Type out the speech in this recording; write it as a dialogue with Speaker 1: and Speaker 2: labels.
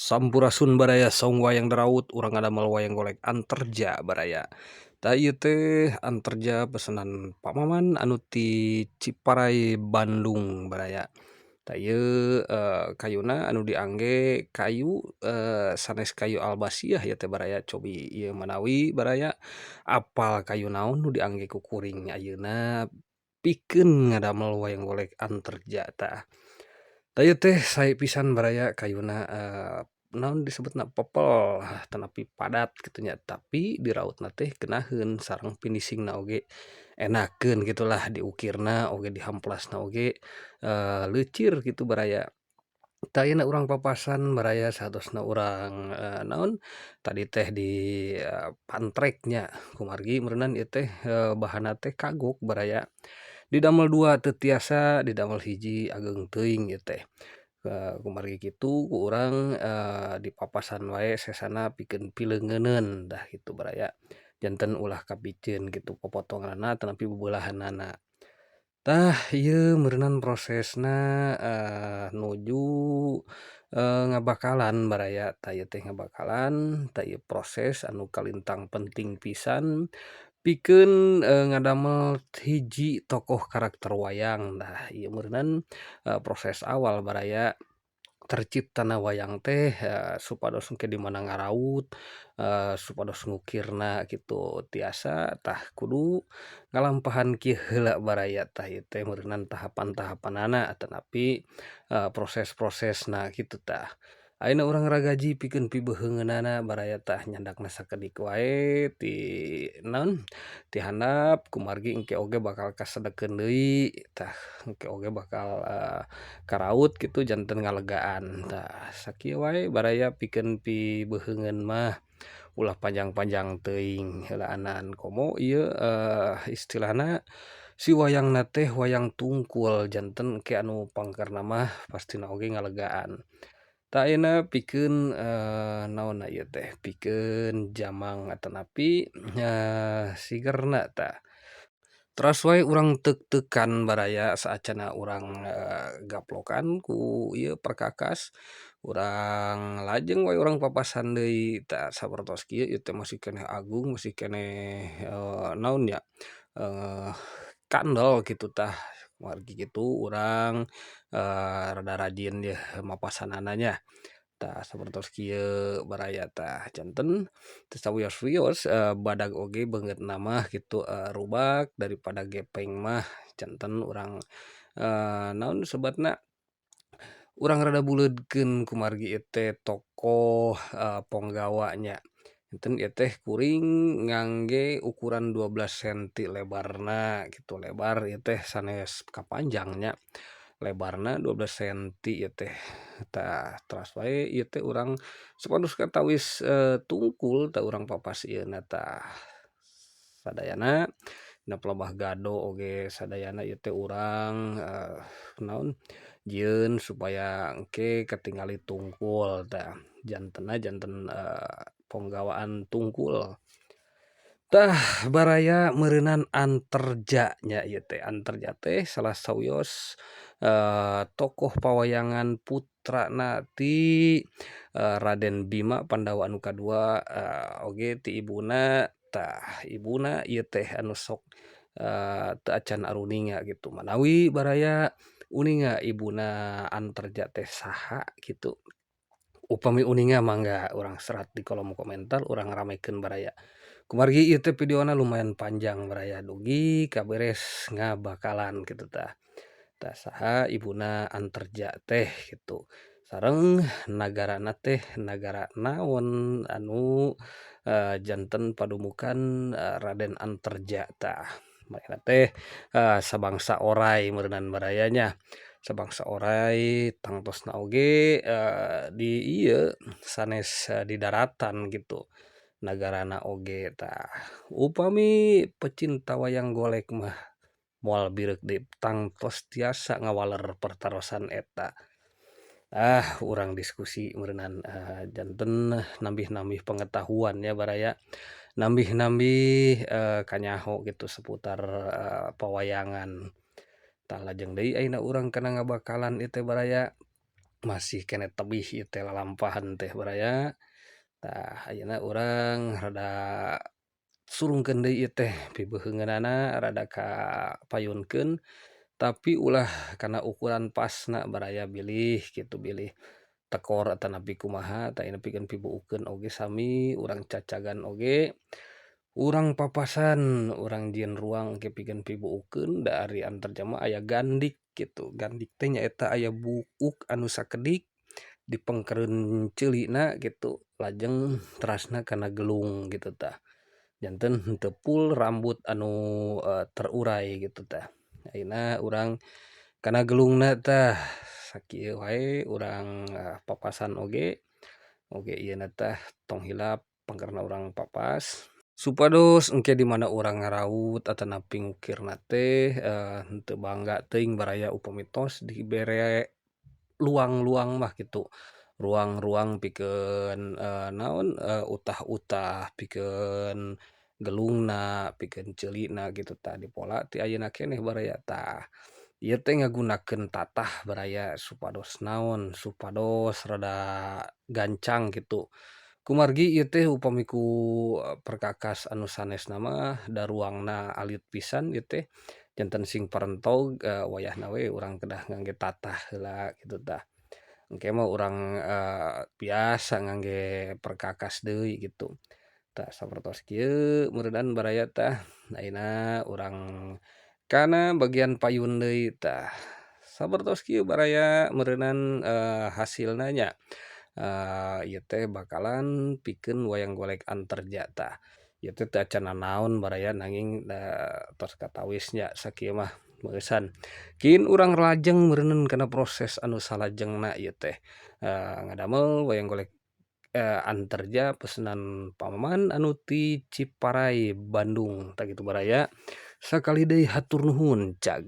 Speaker 1: Sampurasun baraya saung wayang daraut urang ngadamel wayang golek Anterja baraya. Tah ieu teh Anterja pesenan Pak Maman anu ti Ciparay Bandung baraya. Tah ieu kayuna anu diangge kayu sanes kayu albasiah ieu teh baraya cobi ieu manawi baraya apal kayu naon nu diangge ku kuring ayeuna pikeun ngadamel wayang golek Anterja tah. Tah ieu teh sae pisan baraya kayuna naon disebutna pepel tanapi padat kitu nya tapi dirautna teh geunaheun sareng finishingna oge enakeun gitulah diukirna oge dihamplasna oge leucir kitu baraya. Tah ayeuna urang papasan baraya saatosna urang naon tadi teh di pantrek nya kumargi meureunan ieu teh bahanna teh kagok baraya didamel dua teu tiasa didamel hiji ageung teuing ieu teh. Kumargi kitu ku urang dipapasan wae sesana pikeun pileungeun tah kitu baraya janten ulah kapiceun kitu popotonganna tanapi beubeulahanana. Tah ieu meureunan prosesna nuju ngabakalan baraya tah ieu teh ngabakalan tah ieu proses anu kalintang penting pisan pikeun ngadamel hiji tokoh karakter wayang. Nah ieu meureunan proses awal baraya terciptana wayang teh supados engke di mana ngaraut supados ngukirna kitu tiasa tah kudu ngalampahan kieu heula baraya tah ieu teh meureunan tahapan-tahapanana atanapi proses-prosesna kitu tah. Ayeuna urang ragaji pikeun pibeheungeunana baraya tah nyandakna sakedik wae ti naon ti handap kumargi engke oge bakal kasedekeun deui tah engke oge bakal karaut kitu janten ngalegaan tah sakieu wae baraya pikeun pibeheungeun mah ulah panjang-panjang teuing heulaanan komo ieu istilahna si wayangna teh wayang tungkul janten engke anu pangkerna mah pastina oge ngalegaan. Tah ayeuna pikeun naonna ieu teh pikeun jamang atanapi sigerna tah. Teras wae urang teuk-teukan baraya saacana urang gaplokan ku ieu perkakas urang lajeng we urang papasan deui tah sapertos kieu ieu teh masih keneh agung masih keneh naon nya kandel kitu tah kumargi kitu urang rada rajin yeuh mapasanana nya. Tah sapertos kieu baraya tah janten teu sawios-wios badag oge beungeutna mah kitu rubak daripada gepeng mah janten urang naon sebatna urang rada buleudkeun kumargi ieu teh tokoh ponggawa nya janten ieu teh kuring ngangge ukuran 12 senti lebarna kitu lebar ieu teh sanes kapanjang nya lebarna 12 senti ieu teh. Tah teras wae ieu teh urang supados katawis tungkul tah urang papas ieuna tah sadayana dina pelabah gado oge sadayana ieu teh urang naon jieun supaya engke katingali tungkul tah jantenna janten ponggawaan tungkul. Tah baraya meureunan Anterja nya ieu teh Anterja teh salah sawios tokoh pawayangan putrana ti Raden Bima Pandawa anu kadua oge ti ibuna tah ibuna ieu teh anu sok teu acan aruninga kitu manawi baraya uninga ibuna Anterja teh saha kitu. Upami uninga mangga urang serat di kolom komentar urang ramekeun baraya. Kumargi ieu teh videona lumayan panjang baraya dugi kaberes ngabakalan kitu tah. Tah saha ibuna Anterja teh kitu sareng nagarana teh nagara naon anu janten padumukan Raden Anterja tah. Manehna teh sabangsa orai meureunan baraya nya sabangsa orai tangtosna oge di ieu sanes di daratan kitu nagarana oge tah. Upami pecinta wayang golek mah moal bireuk deui tangtos tiasa ngawaler pertarosan eta. Urang diskusi meureunan janten nambih-nambih pengetahuan ya baraya nambih-nambih kanyaho kitu seputar pawayangan. Tah lajeng deui ayeuna urang kana ngabakalan ieu teh baraya. Masih keneh tebih ieu teh lalampahan teh baraya. Tah ayeuna urang rada surungkeun deui ieu teh pibeheungeunana rada kapayunkeun tapi ulah kana ukuran pasna baraya bilih kitu bilih tekor atanapi kumaha tah ieu pikeun pibuukeun oge sami urang cacagan oge urang papasan urang jieun ruang ke pikeun pibuukeun da ari Anterja mah aya gandik kitu gandik teh nyaeta aya buuk anu sakedik dipengkeren ceulina kitu lajeng terasna kana gelung kitu tah janten henteu full rambut anu terurai kitu tah. Ayeuna urang kana gelungna tah sakieu wae urang papasan oge oge ieuna tah tong hilap pangkerna urang papas supados engke di mana urang ngaraut atanapi ngukirna teh henteu bangga teuing baraya upami tos dibere luang-luang mah kitu ruang-ruang pikeun naon utah-utah pikeun gelungna pikeun ceulina kitu tah dipola ti ayeuna keneh baraya tah. Ieu teh ngagunakeun tatah baraya supados naon supados rada gancang kitu kumargi ieu teh upami ku perkakas anu sanesna mah da ruangna alit pisan ieu teh janten sing parentog wayahna we urang kedah ngangge tatah heula kitu tah. Engke mah urang biasa ngangge perkakas deui kitu. Tah sapertos kieu meureunan baraya tah ayeuna urang kana bagian payun deui tah sapertos kieu baraya meureunan hasilna nya ieu teh bakalan pikeun wayang golek Anterja tah. Ieu teh teu acan nanaon baraya nanging tos katawis nya sakieu mah meueusan. Kin urang lajeng meureunan kana proses anu salajengna ieu teh ngadamel wayang golek Anterja pesenan Paman anu ti Ciparay Bandung tah kitu baraya. Sakali deui hatur nuhun cag.